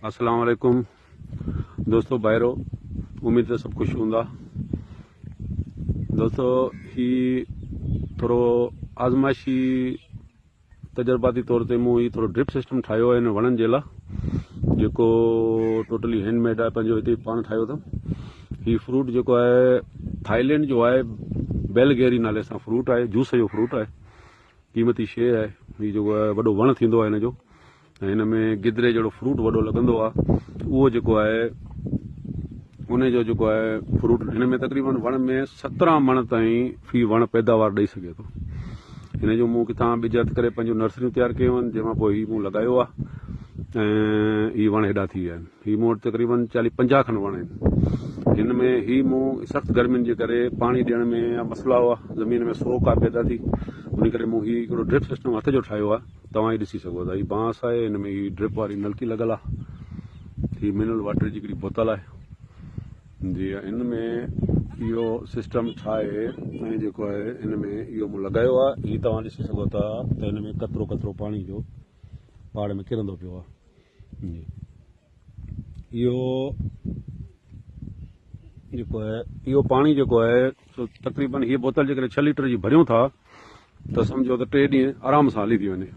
السلام عليڪم دوستو ڀائرو اميد ته سڀ خوش هوندا دوستو هي ٿورو آزمائشي تجرباتي طور تي مون هي ٿورو ڊرپ سسٽم ٺاهيو آهي هن وڻن جي لاء جيڪو ٽوٽلي هينڊ ميڊ آهي پنهنجو هتي پاڻ ٺاهيو اٿم هي فروٽ جيڪو آهي ٿائيلينڊ جو آهي بيلگيري نالي سان فروٽ آهي جوس جو فروٽ آهي قيمتي شيء آهي هي جيڪو آهي وڏو وڻ ٿيندو آهي هن جو ۽ هن ۾ گدري جهڙو فروٽ وڏو لڳندو آهي اهو جيڪو آهي ان جو جيڪو آهي فروٽ هن ۾ تقريبن وڻ ۾ 17 مڻ تائين في وڻ پيداوار ڏئي سگهي ٿو. هن جو مون ڪٿان ٻج هٿ ڪري پنهنجون نرسريون تيار ڪيون آهن جنهن مان پوء هي مون لڳايو آهي ۽ هي وڻ هيڏا ٿي ويا آهن. هي مون وٽ تقريبن چاليهه پنجاهه کن وڻ آهن. هن ۾ هي مون سخت گرمين جي ڪري پاڻي ڏيڻ ۾ مسئلا هئا زمين ۾ سوڪ آهي پيدا ٿي ان ڪري مون هي هڪڙو ڊرپ سسٽم هٿ جو ٺاهيو آهي. توهان هي ڏسي سگهو ٿا هي بانس آهي هن ۾ هي ڊرپ واري نلڪي لڳل آهي هي منرل واٽر جي هڪڙي بوتل آهي جي هن ۾ اهو سسٽم ٺاهي ۽ جيڪو آهي هن ۾ اهو مون لڳايو آهي هي توهان ڏسي سگهو ٿا ته هن ۾ قطرو قطرو پاڻي جو پاڙ ۾ ڪرندو پيو آهي جي اهو جيڪو آهي اهو پاڻي جيڪو آهي سو تقريبن هي بوتل جيڪڏهن 6 ليٽر جي ڀريون ٿا ته سمجهو ته ٽي ڏينهن آرام سان هلي ٿي وڃي.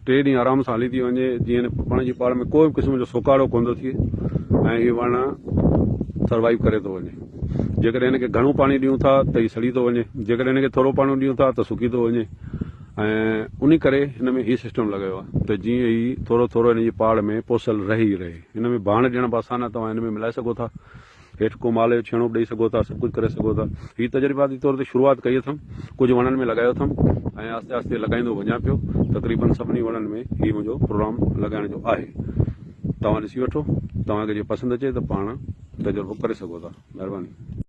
ٽي ڏينهن آرام سان هلي ٿي وڃي جيئن هن وڻ جي پاڙ ۾ ڪو به قسم جو سوڪاڙو ڪونه ٿو ٿئي ۽ هي وڻ سروائيو ڪري ٿو وڃي. جيڪڏهن هن کي گهڻو پاڻي ڏيون ٿا ته هي سڙي ٿو وڃي جيڪڏهن هن کي ٿورو پاڻي ڏيون ٿا ته سڪي ٿو وڃي ۽ ان ڪري هن ۾ هي سسٽم لڳايو آهي ته جيئن هي ٿورو ٿورو هن جي پاڙ ۾ پوسل رهي ئي رهي. هن ۾ ڀاڻ ڏيڻ به آسان آهي توهان هن ۾ ملائي سگهو ٿا. هيٺ ڪو مال جو ڇيڻو به ڏئي سگهو ٿا، سڀ ڪجهه ڪري سگهو ٿا. هي تجرباتي طور تي شروعات ڪئي اٿم. ڪجهه وڻن ۾ لڳايو اٿم ۽ آهستي آهستي لڳائيندو وڃان پيو. تقريبن سڀني وڻن ۾ هي منهنجو پروگرام لڳائڻ جو آهي. توهان ڏسي وٺو. توهان کي جي پسند اچي ته پاڻ تجربو ڪري سگهو ٿا. مهرباني.